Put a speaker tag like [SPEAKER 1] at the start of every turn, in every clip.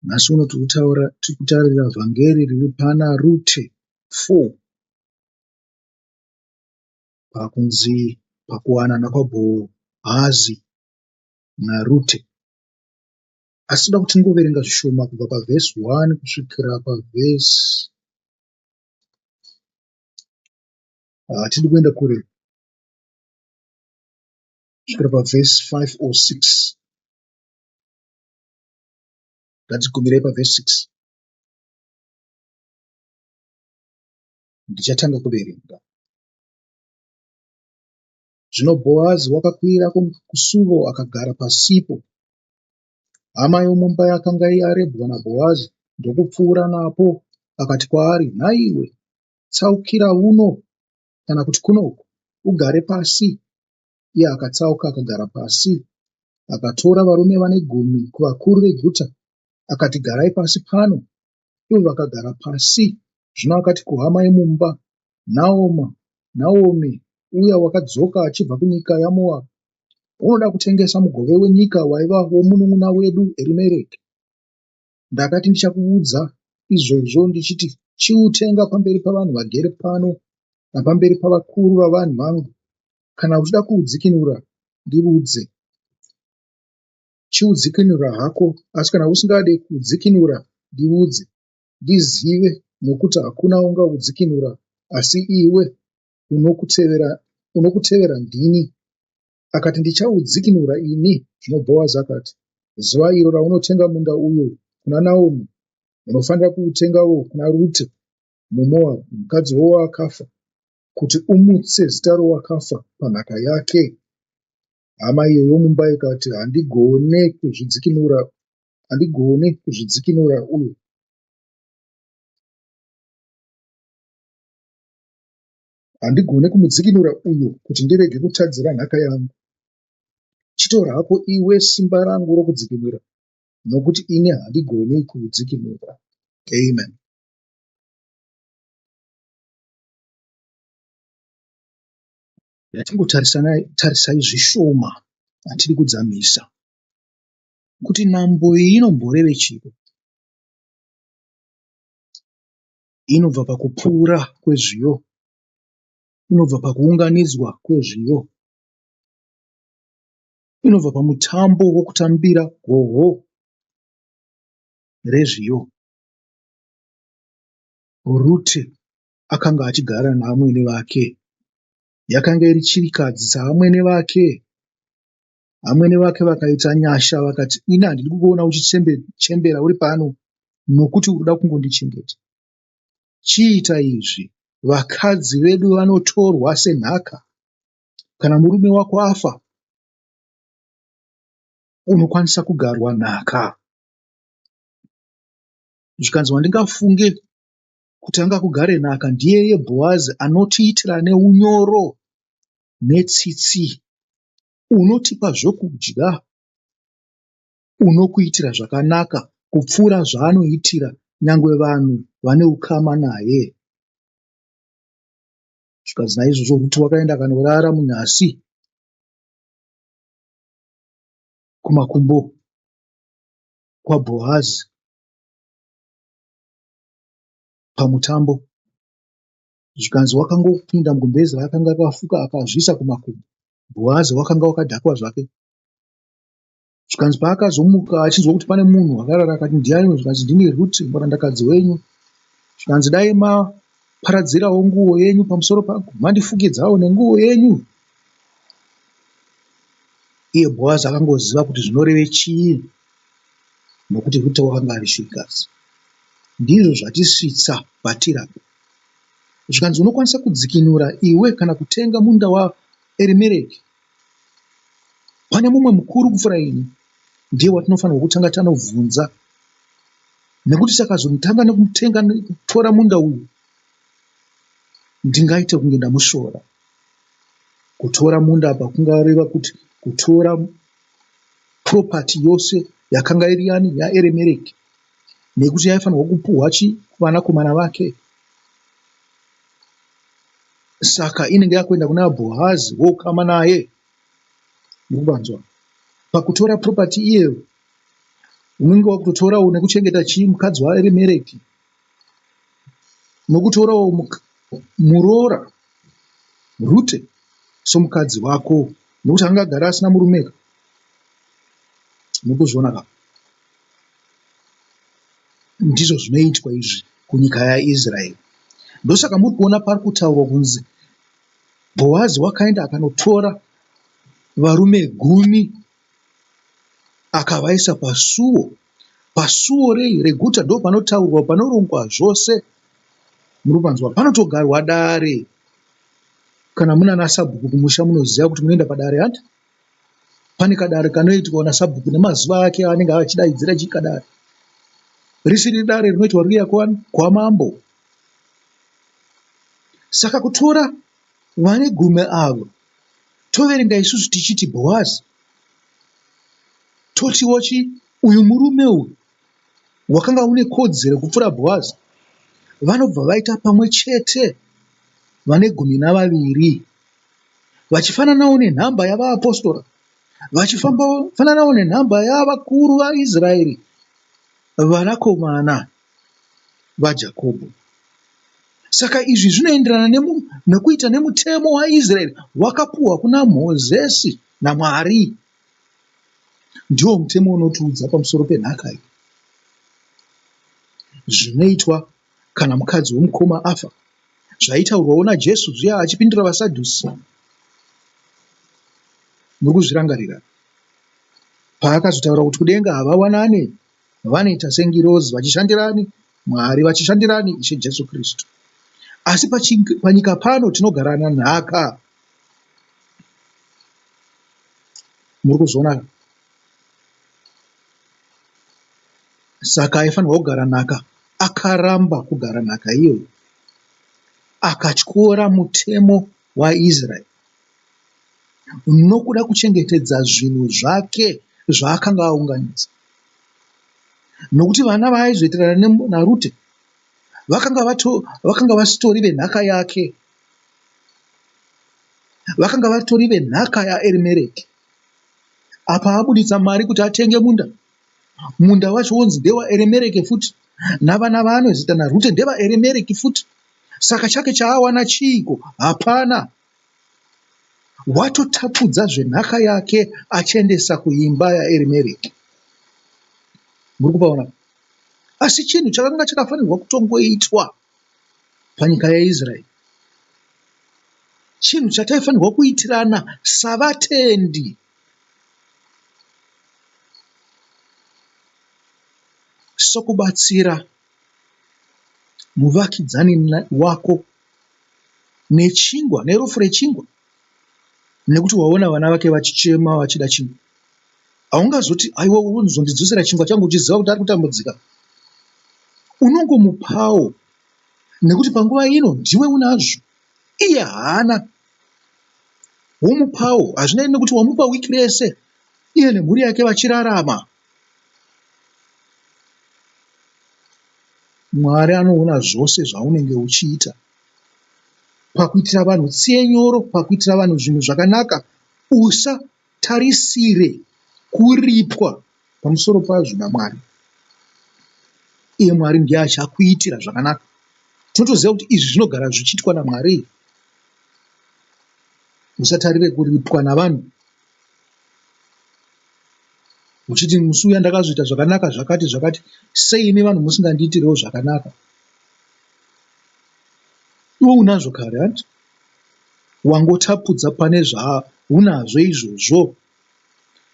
[SPEAKER 1] Nhasi uno tiri kutarira vhangeri riri pana Rute 4 pakunzi pakuwanana kwaBhoazi naRute. Asi toda kuti tingoverenga zvishoma kubva pavhesi 1 kusvikira pavhesi hatidi kuenda kure kusvikira pavhesi 5 or 6. Ngatigumirei pavhesi 6. Ndichatanga kuverenga. Zvino Bhoazi wakakwira kusuvo akagara pasipo. Hama yomumba yakanga yarebwa naBhoazi ndokupfuura napo akati kwaari, Nhaiwe, tsaukira uno kana kuti kuno uku, ugare pasi. Iye akatsauka akagara pasi. Akatora varume vane gumi kuvakuru veguta akati, Garai pasi pano. Ivo vakagara pasi. Zvino akati kuhama yemumba, Naoma, Naomi, uya wakadzoka achibva kunyika yaMoabhu, unoda kutengesa mugove wenyika waiva womunun'una wedu Erimereki. Ndakati ndichakuudza izvozvo ndichiti, Chiutenga pamberi pavanhu vagere pano napamberi pavakuru vavanhu vangu. Kana uchida kuudzikinura, ndiudze. Chiudzikinura hako, asi kana usingade kuudzikinura, ndiudze, ndizive, nokuti hakuna ungaudzikinura asi iwe, unokutevera, unokutevera ndini. Akati, Ndichaudzikinura ini. Zvino Bhoazi akati, Zuva iro raunotenga munda uyu kuna Naomi, unofanira kuutengawo kuna Rute muMoabhu, mukadzi wowakafa, kuti umutse zita rowakafa panhaka yake. Hama iyo yomumba ikati, Handigone kuzvidzikinura, handigone kuzvidzikinura uyu. Handigone kumudzikinura uyu kuti ndirege kutadzira nhaka yangu. Chitora hako iwe simba rangu rokudzikinura, nokuti ini handigoni kuudzikinura. Amen. Yatingotarisai zvishoma, hatidi kudzamisa kuti nambo iyi inomboreve chii. Inobva pakupura kwezviyo, inobva pakuunganidzwa kwezviyo, inobva pamutambo wokutambira goho rezviyo. Rute akanga achigara naamwene vake. Yakanga iri chirikadzi saamwene vake. Amwene vake vakaita nyasha vakati, ini handidi kukuona uchichembera uri pano nokuti uri kuda kungondichengeta. Chiita izvi, vakadzi vedu vanotorwa senhaka. Kana murume wako afa, unokwanisa kugarwa nhaka. Zvikanzi wandingafunge kuti angakugare nhaka ndiyeye Bhoazi anotiitira neunyoro netsitsi. Unotipa zvokudya, unokuitira zvakanaka kupfuura zvaanoitira nyangwe vanhu vane ukama naye. Zvikanzi naizvozvo Rute wakaenda akanorara munyasi kumakumbo kwaBhoazi pamutambo. Zvikanzi wakangopinda mugumbeze raakanga akafuka akazviisa kumakumbo. Bhoazi wakanga wakadhakwa zvake. Zvikanzi paakazomuka achinzwa kuti pane munhu akarara akati ndiani zvikanzi ndini Rute murandakadzi wenyu. Zvikanzi dai maparadzirawo nguo yenyu pamusoro pangu mandifukidzawo nenguo yenyu. Iye Bhoazi akangoziva kuti zvinoreve chii nokuti Rute wakanga ari shirikadzi. Ndizvo zvatisvitsa patiri apa. Zvikanzi unokwanisa kudzikinura iwe kana kutenga munda waErimereki. Pane mumwe mukuru kupfuura ini, ndiye watinofanirwa kutanga tanobvunza nekuti takazomutanga nekutenga nekutora munda uyu ndingaite kunge ndamusvora. Kutora munda apa kungareva kuti kutora property yose yakanga iri yani yaErimereki nekuti yaifanirwa kupuhwa chi kuvanakomana vake. Saka inenge yakuenda kuna Bhoazi wokama naye. Mukubanzwa. Pakutora property iyeyo Unenge wakutotorawo nekuchengeta chii mukadzi waErimereki nokutorawo muroora Rute somukadzi wako nokuti angagara asina murume ka. Mukuzviona ka? Ndizvo zvinoitwa izvi kunyika yaIsraeri. Ndosaka muri kuona pari kutaurwa kunzi Bhoazi wakaenda akanotora varume gumi akavaisa pasuo. Pasuo rei? Reguta ndopanotaurwa panorongwa zvose. Muri kupanzwa? Panotogarwa dare. Kana munana sabhuku kumusha munoziva kuti munoenda padare hanti? Pane kadare kanoitwa nasabhuku nemazuva ake aanenge achidaidzira chikadare. Risiri dare rinoitwa riya kwamambo. Saka kutora vane gumi avo toverenga isusu tichiti Bhoazi totiwo chi uyu murume uyu wakanga une kodzero kupfuura Bhoazi vanobva vaita pamwe chete vane gumi navaviri vachifananawo nenhamba yavaapostora vachifananawo nenhamba yavakuru vaIsraeri vanakomana vaJakobho. Saka izvi zvinoenderana nekuita nemutemo waIsraeri wakapuhwa kuna Mozisi naMwari. Ndiwo mutemo unotiudza pamusoro penhaka iyi. Zvinoitwa kana mukadzi womukoma afa. Zvaitaurwawo naJesu zviya achipindura vaSadhusi. Muri kuzvirangarira? Paakazotaura kuti kudenga havawanane Vanoita sengirozi vachishandirani Mwari, vachishandirani Ishe Jesu Kristu. Asi panyika pano tinogarana nhaka. Muri kuzviona? Saka aifanirwa kugara nhaka akaramba kugara nhaka iyoyo. Akatyora mutemo waIsraeri nokuda kuchengetedza zvinhu zvake zvaakanga aunganidza. Nokuti vana vaaizoitirana naRute vakanga, vakanga vasitori venhaka yake, vakanga vatori venhaka yaErimereki. Apa abuditsa mari kuti atenge munda, munda wacho wonzi ndewaErimereki futi, navana vaanozoita naRute ndevaErimereki futi. Saka chake chaawana chiiko? Hapana. Watotapudza zvenhaka yake achiendesa kuimba yaErimereki. Muri kupaona? Asi chinhu chakanga chakafanirwa kutongoitwa panyika yaIsraeri, chinhu chataifanirwa kuitirana savatendi, sokubatsira muvakidzani wako nechingwa, nerofu rechingwa nekuti waona vana vake vachichema vachida chingwa. Haungazoti aiwa unozondidzosera chingwa changu uchiziva kuti ari kutambudzika. Unongomupawo nekuti panguva ino ndiwe unazvo, iye haana. Womupawo, hazvinei nekuti wamupa wiki rese iye nemhuri yake vachirarama. Mwari anoona zvose zvaunenge uchiita. Pakuitira vanhu tsiye nyoro, pakuitira vanhu zvinhu zvakanaka, usatarisire kuripwa pamusoro pazvo naMwari. Iye Mwari ndiye achakuitira zvakanaka. Tinotoziva kuti izvi zvinogara zvichiitwa naMwari. Usatarire kuripwa navanhu. Uchiti musi uya ndakazoita zvakanaka zvakati zvakati, sei imi vanhu musingandiitirewo zvakanaka? Iwe unazvo kare hanti? Wangotapudza pane zvaunazvo izvozvo.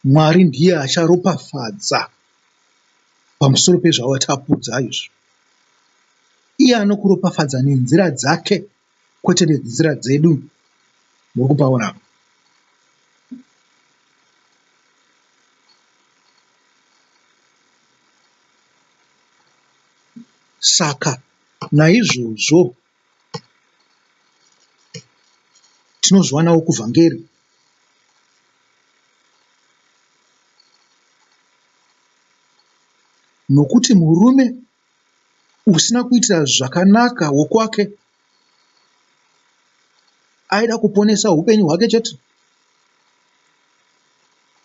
[SPEAKER 1] Mwari ndiye acharopafadza pamusoro pezvawatapudza izvi. Iye anokuropafadza nenzira dzake kwete nenzira dzedu. Muri kupaona apa? Saka naizvozvo tinozviwanawo kuvhangeri. Nokuti murume usina kuitira zvakanaka wokwake aida kuponesa upenyu hwake chete.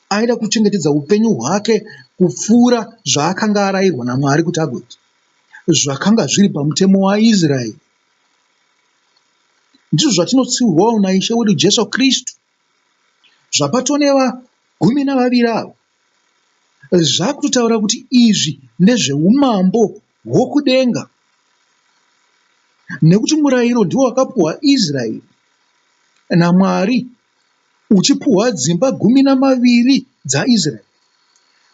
[SPEAKER 1] Aida kuchengetedza upenyu hwake kupfuura zvaakanga arayirwa naMwari kuti agoita, zvakanga zviri pamutemo waIsraeri. Ndizvo zvatinotsiurwawo naIshe wedu Jesu Kristu. Zvapatone vagumi navaviri ava, zvakutotaura kuti izvi ndezveumambo hwokudenga. Nekuti murayiro ndiwo wakapuhwa Israeri naMwari uchipuhwa dzimba gumi namaviri dzaIsraeri.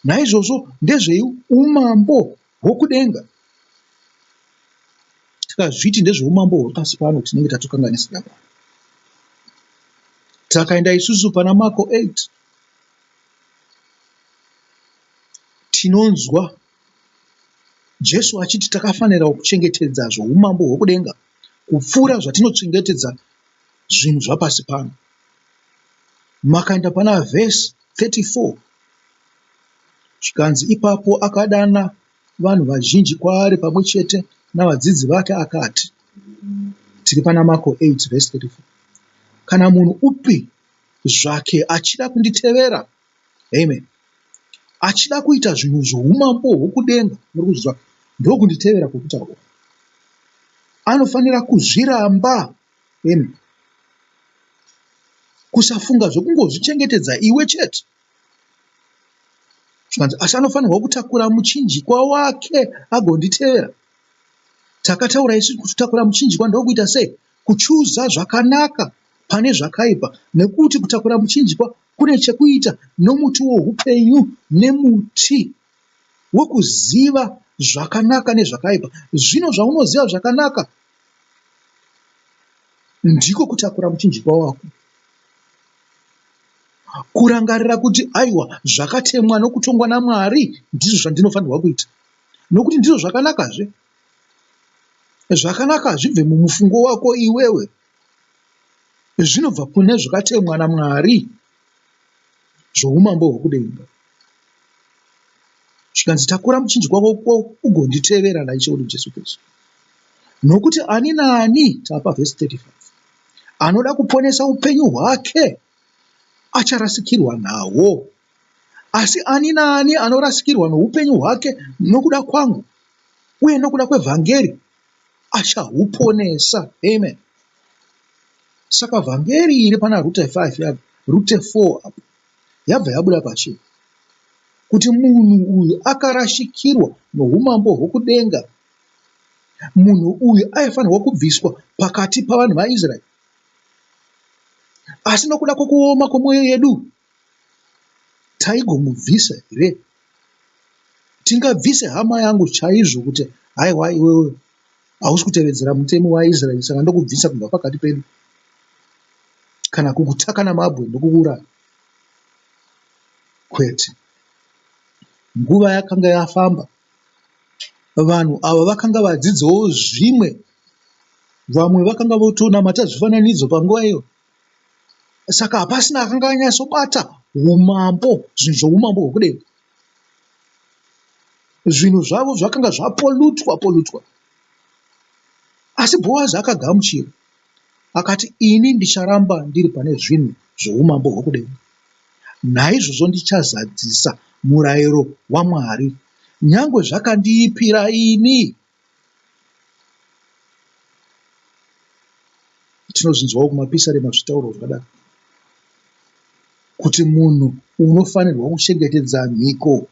[SPEAKER 1] Naizvozvo ndezveumambo hwokudenga. Tikazviti ndezveumambo hwepasi pano tinenge tatokanganisira pano. Takaenda isusu pana Marko 8 tinonzwa Jesu achiti takafanira kuchengetedza zvoumambo hwokudenga kupfuura zvatinochengetedza zvinhu zvapasi pano. Makaenda pana vhesi 34 zvikanzi ipapo akadana vanhu vazhinji kwaari pamwe chete navadzidzi vake akati, tiri pana Marko 8 vhesi 34, kana munhu upi zvake achida kunditevera, amen, achida kuita zvinhu zvoumambo hwokudenga, muri kuzvinzwa, ndokunditevera kwokutaurwa, anofanira kuzviramba, amen, kusafunga zvokungozvichengetedza iwe chete. Zvikanzi asi anofanirwa kutakura muchinjikwa wake agonditevera. Takataura isu kuti kutakura muchinjikwa ndokuita sei? Kuchuza zvakanaka pane zvakaipa nekuti kutakura muchinjikwa kune chekuita nomuti woupenyu nemuti wekuziva zvakanaka nezvakaipa. Zvino zvaunoziva zvakanaka ndiko kutakura muchinjikwa wako. Kurangarira kuti aiwa zvakatemwa nokutongwa naMwari ndizvo zvandinofanirwa kuita nokuti ndizvo zvakanakazve. Zvakanaka hazvibve mumufungo wako iwewe, zvinobva kune zvakatemwa naMwari zvoumambo hwokudenga. Zvikanzi takura muchinjikwa wako ugonditevera naIshe wedu Jesu Kristu. Nokuti ani naani, tapa vhesi 35, anoda kuponesa upenyu hwake acharasikirwa nahwo, asi ani naani anorasikirwa noupenyu hwake nokuda kwangu uye nokuda kwevhangeri achahuponesa. Amen. Saka vhangeri iri pana Rute 5, Rute 4 apo yabva yabuda pachena kuti munhu uyu akarashikirwa noumambo hwokudenga. Munhu uyu aifanirwa kubviswa pakati pavanhu vaIsraeri. Asi nokuda kwokuoma kwemwoyo yedu, taigomubvisa here? Tingabvise hama yangu chaizvo kuti haiwa iwewe hausi kutevedzera mutemo waIsraeri saka ndokubvisa kubva pakati pedu kana kukutaka namabwe ndokukuuraya? Kwete. Nguva yakanga yafamba, vanhu ava vakanga vadzidzawo zvimwe. Vamwe vakanga votonamata zvifananidzo panguva iyo. Saka hapasina akanga anyatsobata umambo, zvinhu zvoumambo hwokudenga. Zvinhu zvavo zvakanga zvapolutwa polutwa. Asi Bhoazi akagamuchira akati, Ini ndicharamba ndiri pane zvinhu zvoumambo hwokudenga. Naizvozvo ndichazadzisa murayiro waMwari, nyangwe zvakandiipira ini. Tinozvinzwawo kumapisarema zvichitaurwa zvakadaro kuti munhu unofanirwa kuchengetedza mhiko.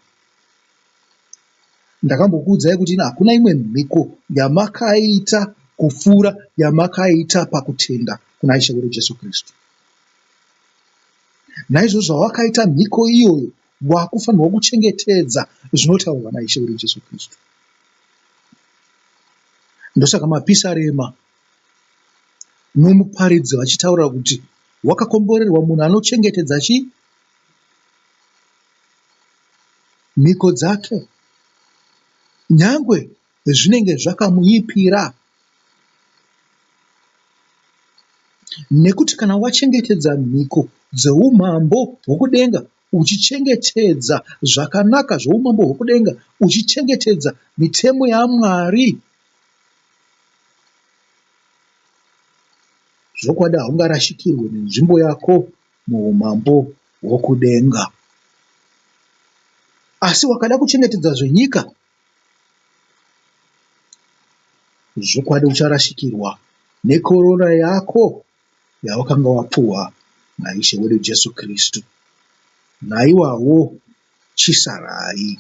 [SPEAKER 1] Ndakambokuudzai kuti ini hakuna imwe mhiko yamakaita kupfuura yamakaita pakutenda kuna Ishe wedu Jesu Kristu. Naizvozvo zvawakaita mhiko iyoyo wakufanirwa kuchengetedza zvinotaurwa naIshe wedu Jesu Kristu. Ndosaka mapisarema nomuparidzi vachitaura kuti wakakomborerwa munhu anochengetedza chii? Mhiko dzake. Nyangwe zvinenge zvakamuipira. Nekuti kana wachengetedza mhiko dzeumambo hwokudenga, uchichengetedza zvakanaka zvoumambo hwokudenga, uchichengetedza mitemo yaMwari, zvokwadi haungarashikirwe nenzvimbo yako muumambo hwokudenga. Asi wakada kuchengetedza zvenyika, zvokwadi ucharashikirwa nekorona yako yawakanga wapuhwa naIshe wedu Jesu Kristu. Naiwawo chisarai.